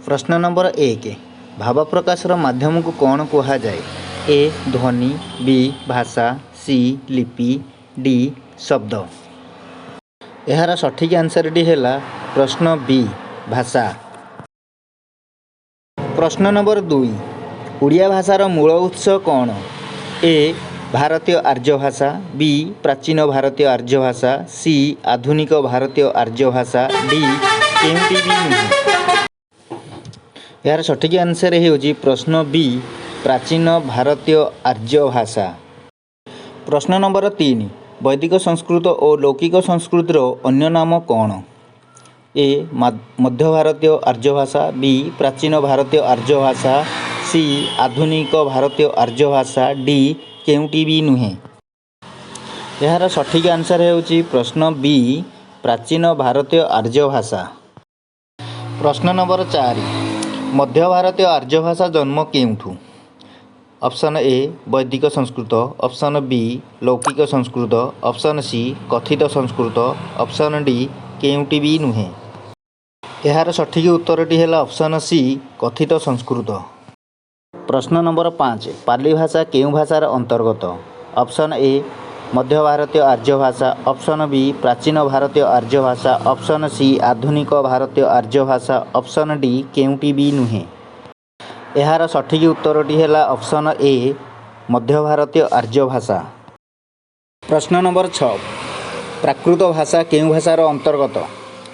ପ୍ରଶ୍ନ ନମ୍ବର 1, ଭାବ ପ୍ରକାଶର ମାଧ୍ୟମକୁ କ'ଣ କୁହାଯାଏ? ଏ ଧ୍ୱନି, ବି ଭାଷା, ସି ଲିପି, ଡି ଶବ୍ଦ। ଏହାର ସଠିକ୍ ଆନ୍ସରଟି ହେଲା ପ୍ରଶ୍ନ ବି, ଭାଷା। ପ୍ରଶ୍ନ ନମ୍ବର 2, ଓଡ଼ିଆ ଭାଷାର ମୂଳ ଉତ୍ସ କ'ଣ? ଏ ଭାରତୀୟ ଆର୍ଯ୍ୟ ଭାଷା, ବି ପ୍ରାଚୀନ ଭାରତୀୟ ଆର୍ଯ୍ୟ ଭାଷା, ସି ଆଧୁନିକ ଭାରତୀୟ ଆର୍ଯ୍ୟ ଭାଷା, ଡି କେଉଁଟି ବି ନୁହେଁ। ଏହାର ସଠିକ୍ ଆନ୍ସର ହେଉଛି ପ୍ରଶ୍ନ ବି, ପ୍ରାଚୀନ ଭାରତୀୟ ଆର୍ଯ୍ୟ ଭାଷା। ପ୍ରଶ୍ନ ନମ୍ବର 3, ବୈଦିକ ସଂସ୍କୃତ ଓ ଲୌକିକ ସଂସ୍କୃତିର ଅନ୍ୟ ନାମ କ'ଣ? ଏ ମଧ୍ୟ ଭାରତୀୟ ଆର୍ଯ୍ୟ ଭାଷା, ବି ପ୍ରାଚୀନ ଭାରତୀୟ ଆର୍ଯ୍ୟ ଭାଷା, ସି ଆଧୁନିକ ଭାରତୀୟ ଆର୍ଯ୍ୟ ଭାଷା, ଡି କେଉଁଟି ବି ନୁହେଁ। ଏହାର ସଠିକ୍ ଆନ୍ସର ହେଉଛି ପ୍ରଶ୍ନ ବି, ପ୍ରାଚୀନ ଭାରତୀୟ ଆର୍ଯ୍ୟ ଭାଷା। ପ୍ରଶ୍ନ ନମ୍ବର 4, ମଧ୍ୟ ଭାରତୀୟ ଆର୍ଯ୍ୟ ଭାଷା ଜନ୍ମ କେଉଁଠୁ? ଅପସନ୍ ଏ ବୈଦିକ ସଂସ୍କୃତ, ଅପସନ୍ ବି ଲୌକିକ ସଂସ୍କୃତ, ଅପସନ୍ ସି କଥିତ ସଂସ୍କୃତ, ଅପସନ୍ ଡି କେଉଁଟି ବି ନୁହେଁ। ଏହାର ସଠିକ୍ ଉତ୍ତରଟି ହେଲା ଅପସନ୍ ସି, କଥିତ ସଂସ୍କୃତ। ପ୍ରଶ୍ନ ନମ୍ବର 5, ପାଲି ଭାଷା କେଉଁ ଭାଷାର ଅନ୍ତର୍ଗତ? ଅପସନ୍ ଏ ମଧ୍ୟ ଭାରତୀୟ ଆର୍ଯ୍ୟ ଭାଷା, ଅପସନ୍ ବି ପ୍ରାଚୀନ ଭାରତୀୟ ଆର୍ଯ୍ୟ ଭାଷା, ଅପସନ୍ ସି ଆଧୁନିକ ଭାରତୀୟ ଆର୍ଯ୍ୟ ଭାଷା, ଅପସନ୍ ଡି କେଉଁଟି ବି ନୁହେଁ। ଏହାର ସଠିକ୍ ଉତ୍ତରଟି ହେଲା ଅପସନ୍ ଏ ମଧ୍ୟ ଭାରତୀୟ ଆର୍ଯ୍ୟ ଭାଷା। ପ୍ରଶ୍ନ ନମ୍ବର 6, ପ୍ରାକୃତ ଭାଷା କେଉଁ ଭାଷାର ଅନ୍ତର୍ଗତ?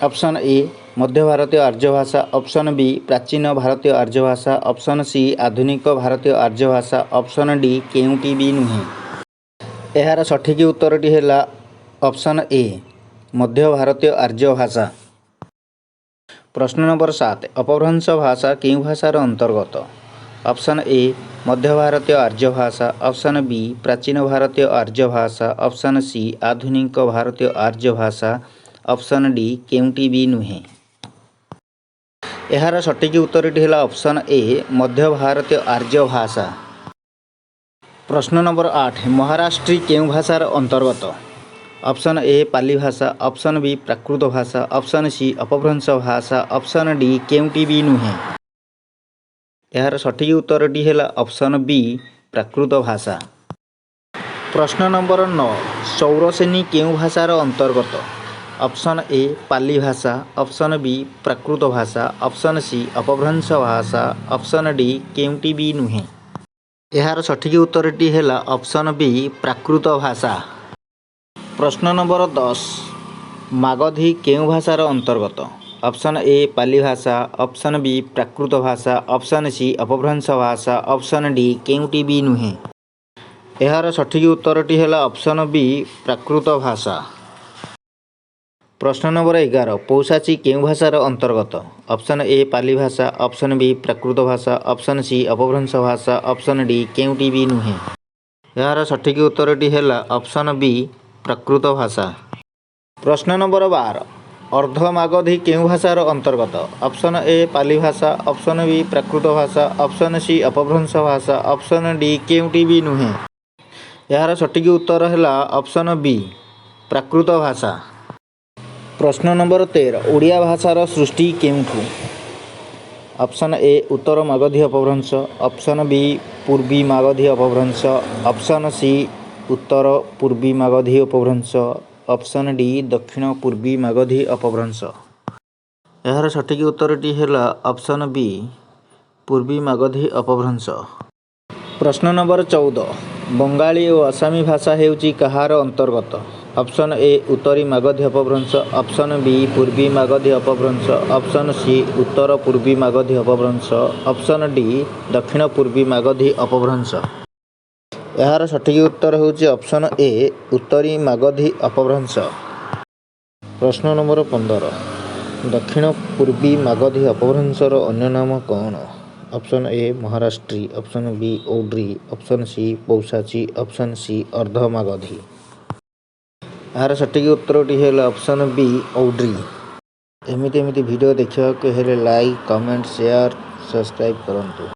ଅପସନ୍ ଏ ମଧ୍ୟ ଭାରତୀୟ ଆର୍ଯ୍ୟ ଭାଷା, ଅପସନ୍ ବି ପ୍ରାଚୀନ ଭାରତୀୟ ଆର୍ଯ୍ୟ ଭାଷା, ଅପସନ୍ ସି ଆଧୁନିକ ଭାରତୀୟ ଆର୍ଯ୍ୟ ଭାଷା, ଅପସନ୍ ଡି କେଉଁଟି ବି ନୁହେଁ। ଏହାର ସଠିକ୍ ଉତ୍ତରଟି ହେଲା ଅପସନ୍ ଏ ମଧ୍ୟ ଭାରତୀୟ ଆର୍ଯ୍ୟ ଭାଷା। ପ୍ରଶ୍ନ ନମ୍ବର 7, ଅପଭ୍ରଂଶ ଭାଷା କେଉଁ ଭାଷାର ଅନ୍ତର୍ଗତ? ଅପସନ୍ ଏ ମଧ୍ୟ ଭାରତୀୟ ଆର୍ଯ୍ୟ ଭାଷା, ଅପସନ୍ ବି ପ୍ରାଚୀନ ଭାରତୀୟ ଆର୍ଯ୍ୟ ଭାଷା, ଅପସନ୍ ସି ଆଧୁନିକ ଭାରତୀୟ ଆର୍ଯ୍ୟ ଭାଷା, ଅପସନ୍ ଡି କେଉଁଟି ବି ନୁହେଁ। ଏହାର ସଠିକ୍ ଉତ୍ତରଟି ହେଲା ଅପସନ୍ ଏ ମଧ୍ୟ ଭାରତୀୟ ଆର୍ଯ୍ୟ ଭାଷା। ପ୍ରଶ୍ନ ନମ୍ବର 8, ମହାରାଷ୍ଟ୍ରୀ କେଉଁ ଭାଷାର ଅନ୍ତର୍ଗତ? ଅପସନ୍ ଏ ପାଲି ଭାଷା, ଅପସନ୍ ବି ପ୍ରାକୃତ ଭାଷା, ଅପସନ୍ ସି ଅପଭ୍ରଂଶ ଭାଷା, ଅପସନ୍ ଡି କେଉଁଟି ବି ନୁହେଁ। ଏହାର ସଠିକ୍ ଉତ୍ତରଟି ହେଲା ଅପସନ୍ ବି ପ୍ରାକୃତ ଭାଷା। ପ୍ରଶ୍ନ ନମ୍ବର 9, ସୌରସେନୀ କେଉଁ ଭାଷାର ଅନ୍ତର୍ଗତ? ଅପସନ୍ ଏ ପାଲି ଭାଷା, ଅପସନ୍ ବି ପ୍ରାକୃତ ଭାଷା, ଅପସନ୍ ସି ଅପଭ୍ରଂଶ ଭାଷା, ଅପସନ୍ ଡି କେଉଁଟି ବି ନୁହେଁ। ଏହାର ସଠିକ୍ ଉତ୍ତରଟି ହେଲା ଅପସନ୍ ବି ପ୍ରାକୃତ ଭାଷା। ପ୍ରଶ୍ନ ନମ୍ବର 10, ମାଗଧୀ କେଉଁ ଭାଷାର ଅନ୍ତର୍ଗତ? ଅପସନ୍ ଏ ପାଲି ଭାଷା, ଅପସନ୍ ବି ପ୍ରାକୃତ ଭାଷା, ଅପସନ୍ ସି ଅପଭ୍ରଂଶ ଭାଷା, ଅପସନ୍ ଡି କେଉଁଟି ବି ନୁହେଁ। ଏହାର ସଠିକ୍ ଉତ୍ତରଟି ହେଲା ଅପସନ୍ ବି ପ୍ରାକୃତ ଭାଷା। ପ୍ରଶ୍ନ ନମ୍ବର 11, ପୈଶାଚୀ କେଉଁ ଭାଷାର ଅନ୍ତର୍ଗତ? ଅପସନ୍ ଏ ପାଲି ଭାଷା, ଅପସନ୍ ବି ପ୍ରାକୃତ ଭାଷା, ଅପସନ୍ ସି ଅପଭ୍ରଂଶ ଭାଷା, ଅପସନ୍ ଡି କେଉଁଟି ବି ନୁହେଁ। ଏହାର ସଠିକ୍ ଉତ୍ତରଟି ହେଲା ଅପସନ୍ ବି ପ୍ରାକୃତ ଭାଷା। ପ୍ରଶ୍ନ ନମ୍ବର 12, ଅର୍ଦ୍ଧମାଗଧୀ କେଉଁ ଭାଷାର ଅନ୍ତର୍ଗତ? ଅପସନ୍ ଏ ପାଲି ଭାଷା, ଅପସନ୍ ବି ପ୍ରାକୃତ ଭାଷା, ଅପସନ୍ ସି ଅପଭ୍ରଂଶ ଭାଷା, ଅପସନ୍ ଡି କେଉଁଟି ବି ନୁହେଁ। ଏହାର ସଠିକ୍ ଉତ୍ତର ହେଲା ଅପସନ୍ ବି ପ୍ରାକୃତ ଭାଷା। ପ୍ରଶ୍ନ ନମ୍ବର 13, ଓଡ଼ିଆ ଭାଷାର ସୃଷ୍ଟି କେଉଁଠୁ? ଅପସନ୍ ଏ ଉତ୍ତର ମାଗଧୀ ଅପଭ୍ରଂଶ, ଅପସନ୍ ବି ପୂର୍ବୀ ମାଗଧୀ ଅପଭ୍ରଂଶ, ଅପସନ୍ ସି ଉତ୍ତର ପୂର୍ବୀ ମାଗଧୀ ଅପଭ୍ରଂଶ, ଅପସନ୍ ଡି ଦକ୍ଷିଣ ପୂର୍ବୀ ମାଗଧୀ ଅପଭ୍ରଂଶ। ଏହାର ସଠିକ୍ ଉତ୍ତରଟି ହେଲା ଅପସନ୍ ବି ପୂର୍ବୀ ମାଗଧୀ ଅପଭ୍ରଂଶ। ପ୍ରଶ୍ନ ନମ୍ବର 14, ବଙ୍ଗାଳୀ ଓ ଆସାମୀ ଭାଷା ହେଉଛି କାହାର ଅନ୍ତର୍ଗତ? Option A ଉତ୍ତରୀ ମାଗଧୀ Apabhramsha, option B Purvi ମାଗଧୀ Apabhramsha, option C ଉତ୍ତର ପୂର୍ବୀ ମାଗଧୀ ଅପଭ୍ରଂଶ, ଅପସନ୍ ଡି ଦକ୍ଷିଣ ପୂର୍ବୀ ମାଗଧୀ ଅପଭ୍ରଂଶ। ଏହାର ସଠିକ୍ ଉତ୍ତର ହେଉଛି ଅପସନ୍ ଏ ଉତ୍ତରୀ ମାଗଧୀ ଅପଭ୍ରଂଶ। ପ୍ରଶ୍ନ ନମ୍ବର 15, ଦକ୍ଷିଣ ପୂର୍ବୀ ମାଗଧୀ ଅପଭ୍ରଂଶର ଅନ୍ୟ ନାମ କ'ଣ? Option A Maharashtri, option B Odri, option C Paishachi, option C Ardhamagadhi. ଏହାର ସଠିକ୍ ଉତ୍ତରଟି ହେଲା ଅପସନ୍ ବି ଔଡ୍ରୀ। ଏମିତି ଏମିତି ଭିଡ଼ିଓ ଦେଖିବାକୁ ହେଲେ ଲାଇକ୍, କମେଣ୍ଟ, ସେୟାର, ସବସ୍କ୍ରାଇବ୍ କରନ୍ତୁ।